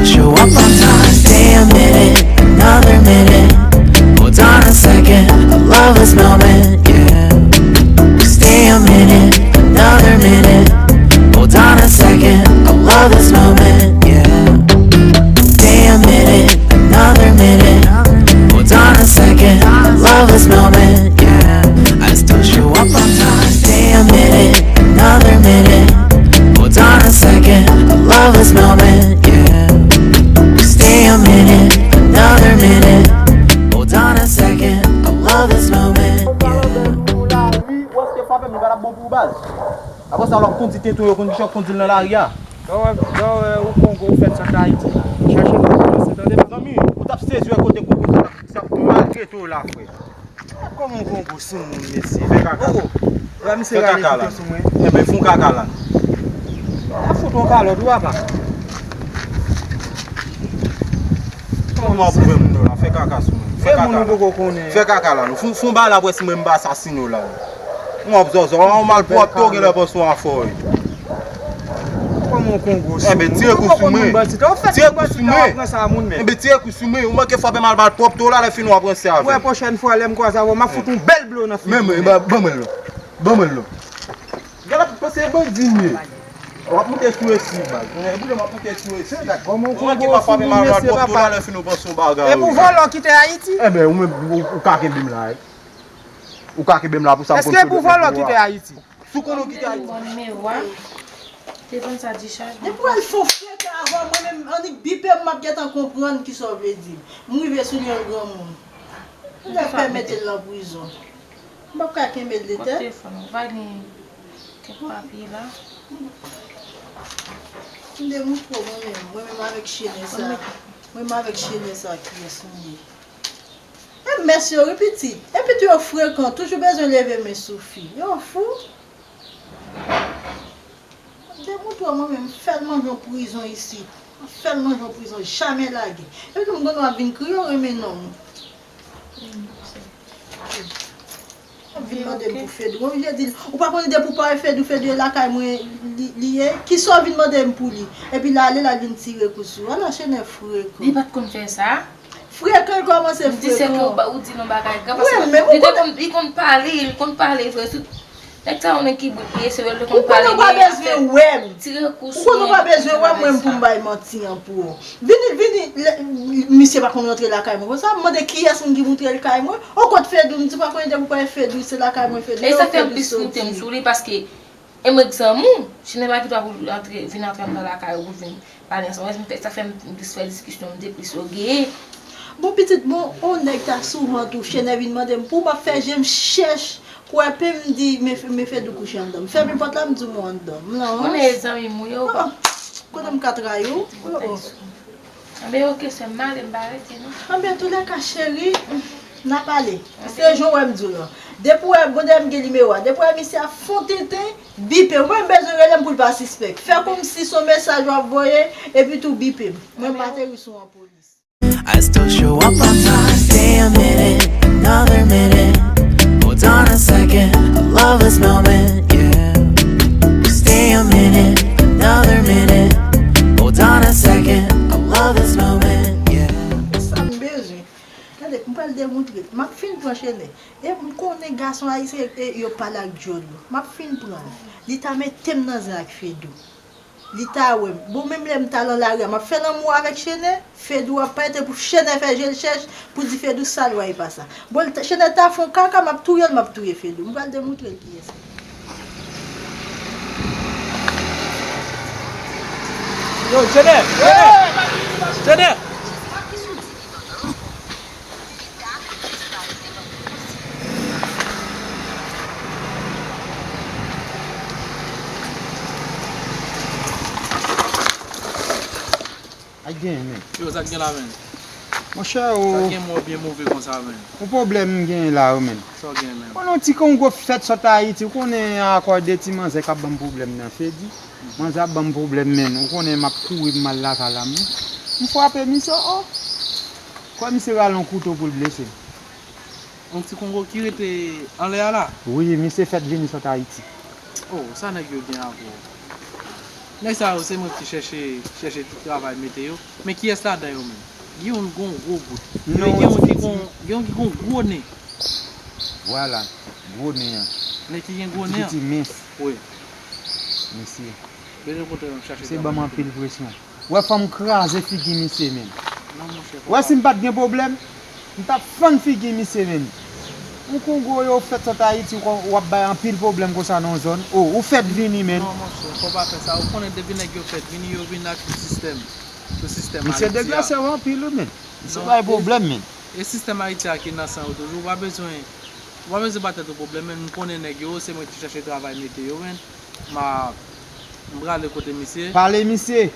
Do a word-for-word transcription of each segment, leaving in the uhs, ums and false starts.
Show up on time, stay a minute, another minute. Hold on a second, I love this moment, yeah. Stay a minute, another minute. Hold on a second, I love this moment, yeah. Stay a minute, another minute. Hold on a second, I love this moment, yeah. I still show up on time, stay a minute, another minute. Hold on a second, I love this moment, yeah. Stay a minute, another minute. Hold on a second, I love this moment, yeah. Ou la wi, ou èske frape m li pa t ap bon pou ou baz? Apre sa, w ap kondi tenten w, yo konn kijan w kondi l nan lari a. Lè w wè, lè w wè ou Kongo, ou fèt sot Ayiti. Chache lòt plas, tande m? Zanmi, ou t ap sezi wè kote Kongo sa t ap, sa t ap maltrete w la, frè. Kòman w Kongo sou moun, mesye? Fè kaka. Kongo, wè misye rale kote sou mwen. Enben, fè yon kaka la. A fout yon kalòt, ou papa. Kòman w ap ouvè moun nan la? Fè kaka sou mwen. Fè kaka la. Fè kaka la, non. Fè, fè yon bagay la pou wè si mwen m pa asasine w la. Mwen ap zòzò, yon malpwòpte w genlè panse w afò wi. Kòman w Kongo sou moun? Enben, tire kou sou mwen. Tire kou sou mwen. Enben, tire kou sou mwen. Ou manke frape m ak malpwòpte w la, lè fini w ap ranse avè m. Wè, pwochèn fwa, lè m kwaze avè w, m ap fout yon bèl blo nan figi w. Men, men, ban mwen l non. Ban mwen l non. Gade, panse e bandi m ye. W ap moute sou esi, baz. Mwen, boule, m ap moute sou esi. Ou manke pa frape m ak malpwòpte w la, lè fini w panse yon bagay. E pou vòlò kite Ayiti? Enben, ou menm, ou, ou ka kenbe m la, wi. Ou ka kenbe m la pou sa m konn sou de mèt. Èske pou vòlò kite Ayiti? Si w konnen w kite Ayiti. Bon, nimewo a. Telefòn sa dichaj. Depi w al fè yon freka avè mwen menm, annik bipe m, m ap gentan konprann kisa w vle di. M rive sou li an granmoun. Ou dwe fè mete l nan prizon. M p ap ka kenbe l de tèt. Kot telefòn ou? Pa gen kèk papye la. M te montre w mwen menm, mwen menm avèk chenè sa. Mwen menm avèk chenè sa, kiyès m ye? E mès yo wi pitit. Epi tou yo frekan, toujou bezwen leve men sou fi. Yo fou. M te montre w mwen menm, m fè l manje yon prizon isit. M fè l manje yon prizon, jamè lage. Epi tou m konnen w ap vin kriye, w renmen nonm. Vin mande m pou Fedou. Mwen oblije di l, ou pa konnen depi w pa wè Fedou, Fedou e lakay mwen li, li ye? Kisa w vin mande m pou li? Epi l ale, l al vin tire kou sou. Ala chenè frekan. Li pa t konn fè sa. Frekan, l kòmanse frekan. M di se ke ou ba, ou di nou bagay gran, paske li te konn, li konn pale, li konn pale vre. Sou nèg sa yo nan ki bout li ye, se yo l te konn pale. Ou konnen w pa bezwen wè m. Tire kou sou mwen. Ou konnen w pa bezwen wè m, mwen, pou m bay manti an pou ou. Vini, vini, lè, misye pa konn rantre lakay mwen konsa. M mande kiyès moun ki moutre l kay mwen. O kot Fedou, m di pa konnen depi w pa wè Fedou, se lakay mwen Fedou. E sa fè m plis moute m sou li, paske e mwen k zanmi w, chenè pa gen dwa pou l antre, vin antre anndan lakay ou pou l vin pale ansanm. Sa fè m plis fè diskisyon, m te plis ogeye. Bon pitit, bon, on nèg ta sou vant ou, chenè vin mande m pou m ap fè je m chèch, kwè pe m di, men, men Fedou kouche anndan. M fèmen pòt la, m di w mwen anndan. M lan. Konnen e zanmi m ou ye ou pa. Kote m ka trayi w? Anben, oke, sè m, m ale, m pa rete, non. Anben, toulèka, cheri, n a pale. Se jan w wè m di w lan. Depi w wè, bon, dèyè m gen nimewo a. Depi w wè misye ap fon tenten, bipe. Ou menm bezwen rele m pou l pa sispèk. Fè kòmsi se yon mesaj w ap voye, epi tou bipe m. Mwen m pa te ri sou an polis. I still show up on time, stay a minute, another minute. Hold on a second, I love this moment, yeah. Stay a minute, another minute. Hold on a second, I love this moment, yeah. Sa m bezwen. Tande, m pral demontre l. M ap fin pran chenè. E m konnen gason ayisyen, e yo pale ak djòl yo. M ap fin pran l. Li ta mete m nan zen ak Fedou. Li ta wè m. Bon, menm lè m t al nan lari a, m ap fè lanmou avèk chenè. Fedou ap pete pou chenè fè je l chèch pou di Fedou sa l wè e pa sa. Bon, l t-, chenè ta fè yon kaka, m ap touye l, m ap touye Fedou. M pral demontre l kiyès li. Yo, chenè! Chenè! Chenè! Ay, gen, men. Yo, sa k gen la, men? Monchè, o. Sa gen mò byen move konsa, men. Yon pwoblèm m genyen la, wi, men. Sa w gen, men? Konnen yon ti Kongo fèt sot Ayiti, ou konnen akò de ti manzè k ap ban m pwoblèm nan, Fedi. Manzè ap ban m pwoblèm, men. Ou konnen m ap kouri pou m al lakay la, men. M frape misye, o. Kwè misye rale yon kouto pou l blese m. Yon ti Kongo ki rete anlè a la? Wi, misye fèt vini sot Ayiti. O, sa nèg yo gen avè w? Nèg sa yo, se mwen ki chèche, chèche travay mete yo. Men kiyès ladan yo menm? Gen youn gon gwo bout. Epi gen youn ki gon, gen youn ki gon gwo nen. Vwala, gwo nen an. Nèg ki gen gwo nen an? Ti piti mens. Wi. Mesye. Byen okontrè, m ap chache travay. Misye ban m anpil presyon. Wè, fò m kraze figi misye menm. Non, monchè, fò pa. Wè, si m pa t gen pwoblèm, m t ap fann figi misye menm. Yon Kongo yo fèt sot Ayiti, w ap bay anpil pwoblèm konsa nan yon zòn. O, ou fèt vini menm. Non, monchè, fò pa fè sa. Ou konnen depi nèg yo fèt vini, yo vin ak yon sistèm. Sou sistèm Ayiti a. Misye deplase w anpil, wi, menm. Misye bay pwoblèm, menm. E sistèm Ayiti a ki nan san yo toujou. Ou pa bezwen, ou pa bezwen ba tèt ou pwoblèm, menm. M konnen nèg yo, se mwen ki chèche travay mete yo, menm. M a, m prale kote misye. Pale misye.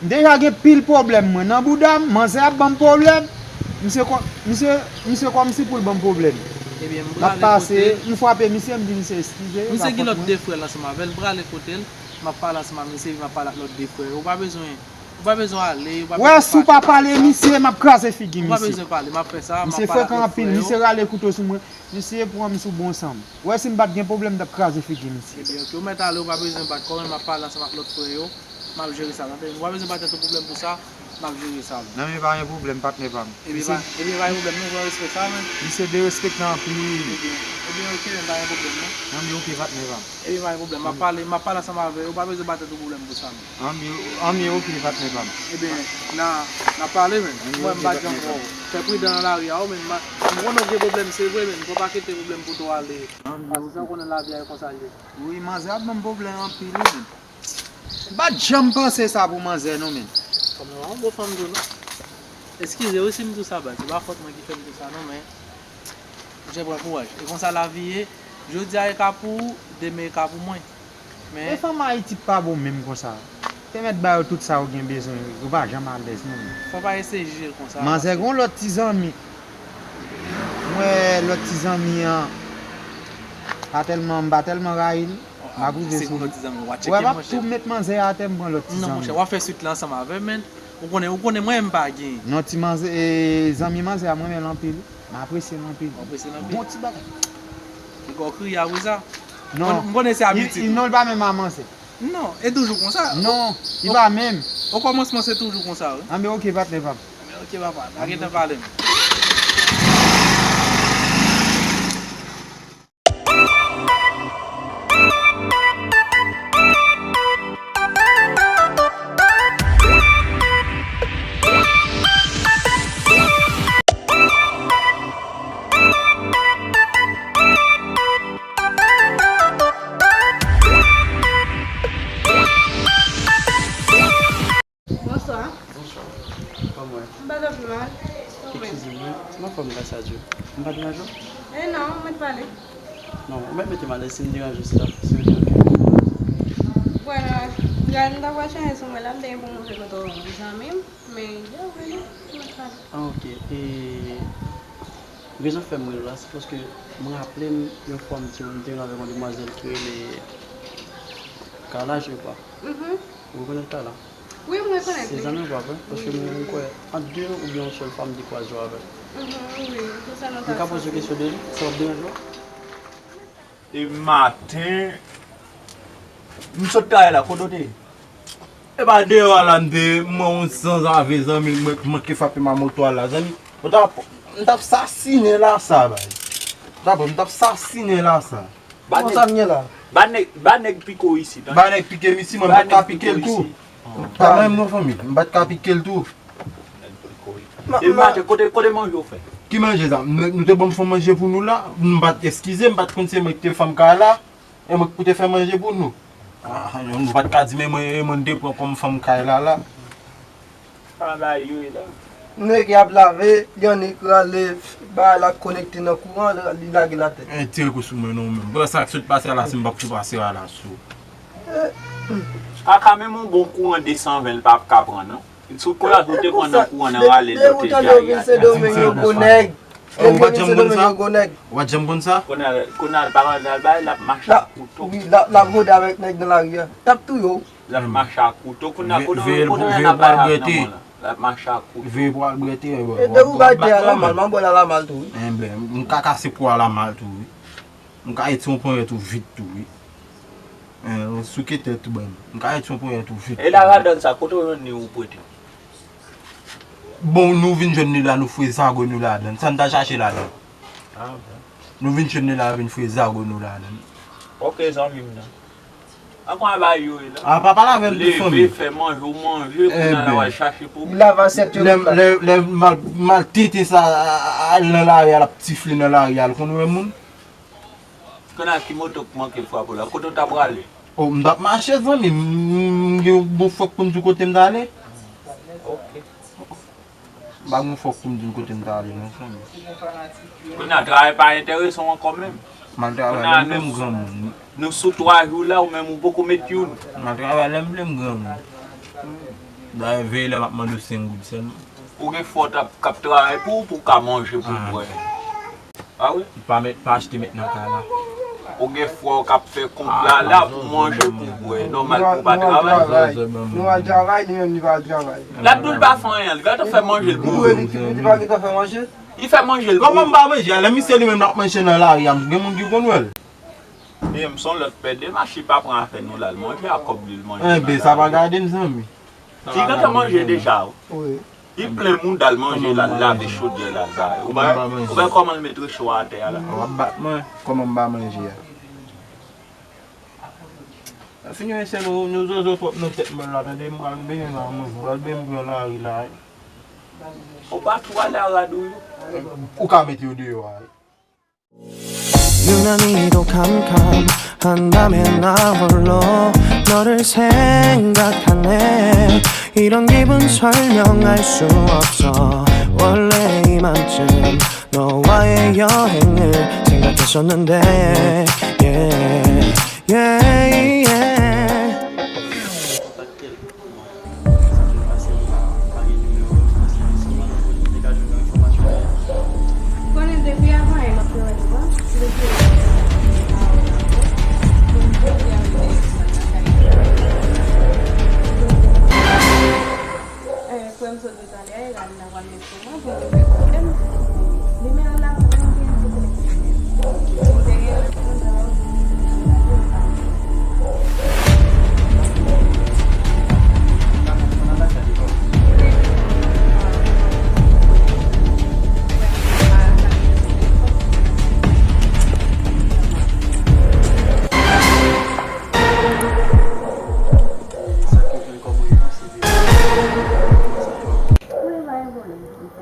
M deja gen pil pwoblèm mwen nan bouda m, manzè ap ban m pwoblèm. Misye kò-, misye, misye kòmsi pou l ban m pwoblèm. Ebyen, m prale kote l. M ap pase, m frape misye, m di misye eskize. Misye gen lòt de frè l ansanm avè l, m prale kote l, m ap pale ansanm ak misye, epi m ap pale ak lòt de frè yo. Ou pa bezwen, ou pa bezwen ale, ou pa bezwen fache. Wè, si w pa pale misye, m ap kraze figi misye. Ou pa bezwen pale, m ap fè sa, m ap pale ak lòt frè yo. Misye frekan anpil, misye rale kouto sou mwen. Misye pran m sou bon san m. Ou wè si m pa t gen pwoblèm, m t ap kraze figi misye. Ebyen, oke, ou mèt ale, ou pa bezwen bat kò w, men m ap pale ansanm ak lòt frè yo. M ap jere sa, tande. Ou pa bezwen ba tèt ou pwoblèm pou sa, m ap jere sa, wi. Non, men pa gen pwoblèm, patnè pa m. Ebyen, pa, ebyen, pa gen pwoblèm, non, pran respè sa, men. Misye derespektan anpil, wi. Ebyen, ebyen, oke, men pa gen pwoblèm, non. Non, men oke, patnè pa m. Ebyen, pa gen pwoblèm, m ap pale, m ap pale ansanm avè yo, ou pa bezwen ba tèt ou pwoblèm pou sa, non. Anmye, anmye, oke, patnè pa m. Ebyen, n a, n a pale, men. Anmye, oke, patnè pa m. Mwen, m pa janm wè w. Fè pridan nan lari a, wi, men m, m konnen w gen pwoblèm, se vre, men fò pa kite pwoblèm pote w ale. Anmye, oke. Paske sa w konnen lavi a e konsa l ye. Wi, manzè ap ban m pwoblèm anpil, wi, men. M pa t janm panse sa pou manzè, non, men. Kòm yon bon fanm tou, non. Eskize, wi, si m di w sa, baz. Se pa fòt mwen ki fè m di w sa, non, men. Monchè, pran kouraj. E konsa lavi ye. Jodi a e ka pou ou, demen e ka pou mwen. Men fanm Ayiti pa bon menm konsa. Te mèt ba yo tout sa yo gen bezwen, yo pa janm alèz non. Fò pa eseye jije l konsa. Manzè gon lòt ti zanmi. M wè lòt ti zanmi an pa tèlman, m pa tèlman rayi l. M ap rive sou li. Wè, m ap tou met manzè atè, m pran lòt ti zanmi. Non, monchè, w ap fè swit la ansanm avè m, men. Ou konnen, ou konnen mwen, m pa gen. Non, ti manzè, e, zanmi manzè a, m renmen l anpil. M apresye l anpil. Ou apresye l anpil? Bon ti bagay. Li fè w kriye apre sa? Non. M konnen se abitid. Non, li pa menm a manzè. Non, e toujou konsa? Non, li pa menm. Okòmansman, se toujou konsa, wi. Anben, oke, patnè pa m. Anben, oke, papa. N a gentan pale, men. Bonswa. Bonswa. Kòman w ye? M pa twò pi mal. Kòman w ye? Eskize m, wi. M anfòm, gras a Dye. M pa deranje w? E non, mwen t pale. Non, ou mèt mete m alèz si m deranje w, si w ta, si w te oke. Bwè, m ta pral chanje sou mwen la, m te gen pou m montre kote w zanmi m, men, yo, vini, mwen t pale. Ah, oke. E, rezon k fè m rele w la, se paske m raple m yon fwa m te, m te renmen avèk yon demwazèl ki rele Carla, je crois. Mhm. Ou rekonèt Carla? Wi, m rekonèt li. Se zanmi w pa vre? Paske m, m kwè ant de nou oubyen yon sèl fwa m te kwaze w avè l. Mhm, wi, se sa nou ta santi. M ka poze w kesyon de li, sa p ap deranje w? E maten, m sot kay la, kote w te ye? E pa deyò a la m te ye, m wè yon sanzave zanmi m, mwen k manke frape m a moto a la, zanmi. Mwen t ap, m t ap sasinen la sa, bay. M t ap, m t ap sasinen la sa. Kòman sa m ye la? Ba nèg, ba nèg pike w isit, tande. Ba nèg pike m isit, mwen m pa t ka pike l tou. Pa menm non fanmi, m pa t ka pike l tou. Nèg pike w isit. E maten, kote, kote manje w fè? Ki manje sa? Nou, nou te ban m fè manje pou nou la, m pa t, eskize m, m pa t konn se mwen ki te fanm kay la, e mwen ki pou te fè manje pou nou. Ah, nou pa t ka di men mwen, e mwen te pran kòm fanm kay la la. Travay yo ye la. Nèg y ap lave, y annik rale bagay la konekte nan kouran, li lage l atè. Ey, tire kou sou mwen non, menm. Bwè sa k sot pase a la, si m p ap tou pase a la sou. Kaka, menm yon bon kouran de san ven l p ap ka pran, non. Sou kouran, ou te pran nan kouran nan rale l, ou te jayi atè. Sendomeng yo gwo nèg. Ou pa t janm konn sa? Ou pa t janm konn sa? Kounye a, kounye a, l pa konn al bay, l ap mache ak kouto. Wi, l ap, l ap rode avèk nèg nan lari a. L ap touye w. L ap mache ak kouto. Kounye a, kote, kote w wè n ap bay ak nan mwen la? L ap mache ak kouto. Veye pou al brete. E depi w bay tè a la mal, m ap bwè l a la mal tou, wi. Enben, m ka kase kou a la mal tou, wi. M ka eti yon ponyèt ou vit tou, wi. Eh, ou souke tèt ou, ban m. M ka ret yon ponyèt ou vit. E la, ladann sa, kote w jwenn li ou prete? Bon, nou vin jwenn li la, nou foure zago nou ladann. Sa n ta chache ladann? Ah, bon. Nou vin jwenn li la, vin foure zago nou ladann. Ok, zanmi m nan. An kon a bay yo ye la. Ah, pa pale avè m tou, fanmi. Leve, fè manje, ou manje, kounye a la w al chache pou ou. Li lave asyèt yo. Lè, lè, lè mal, maltrete sa, a, a, al nan lari a, l ap tifle nan lari a, l konn wè moun. Kounye a ki moto k manke frape w la, kote w ta prale? Oh, m t ap mache, zanmi, m, m, m gen yon fòk pou m di w kote m t ale. Ok. M pa gen fòk pou m di l kote m ta ale, non, fanmi. Kounye a, travay pa enterese w ankò menm. M al travay lè m vle, m granmoun. Nou sou twa jou la, ou menm ou poko met youn. M al travay lè m vle, m granmoun. Dayè, veye lè m ap mande w senk goud sèlman. Ou gen frè w t ap, k ap travay pou ou, pou w ka manje, pou w bwè. Ah wi? Pa met, pa achte met nan kay la. Ou gen frè w k ap fè kont la, la pou manje, pou bwè. Nòmal pou w pa travay. Nou al travay, li menm li pa al travay. L ap di w l pa fè anyen, li gentan fè manje l pou ou. Li pa gentan fè manje. Li fè manje l pou ou. Kòman m pa manje a? Lè misye li menm l ap manje nan lari a, gen moun ki konn wè l. E m se yon lòt pè demach, li pa pran afè nou la, l manje a kòb li, l manje nan lari. Enben, sa pa gade m, zanmi. Li gentan manje deja, wi. Li plen mouda l manje la, l lave chodyè la, l ba yo. Ou wè, ou wè kòman l met recho a atè a la? W ap bat mwen, kòman m pa manje a? Fini mesye, nou, nou zozo twòp nan tèt mwen la, tande, m pral benyen la, mwen, m pral benyen m pran lari la, wi. Ou pa tou ale a rad ou yo? Ou ka mete yo deyò a, wi. 유난히도 캄캄한 밤에 나 홀로 너를 생각하네 이런 기분 설명할 수 없어 원래 이맘쯤 너와의 여행을 생각했었는데 yeah, yeah, yeah. Konnen depi avan yè m ap travay devan, depi yè m ap travay devan, pou m jodi a rive nan kay. Eh, frè m sot de talè a, e la m nan pral met sou mwen pou m te fè pwoblèm. Nimewo la, mwen gen ti pwoblèm. Mwen te gen repondan. Mwen pa gen pwoblèm.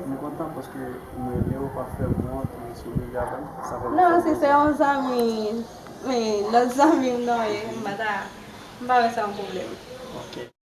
M kontan paske mwen, Leo pa fè m wont, mwen sou li avè m. Sa fè m... Non, si se yon zanmi, men lòt zanmi m non, e m pa ta, m pa wè sa yon pwoblèm. Ok.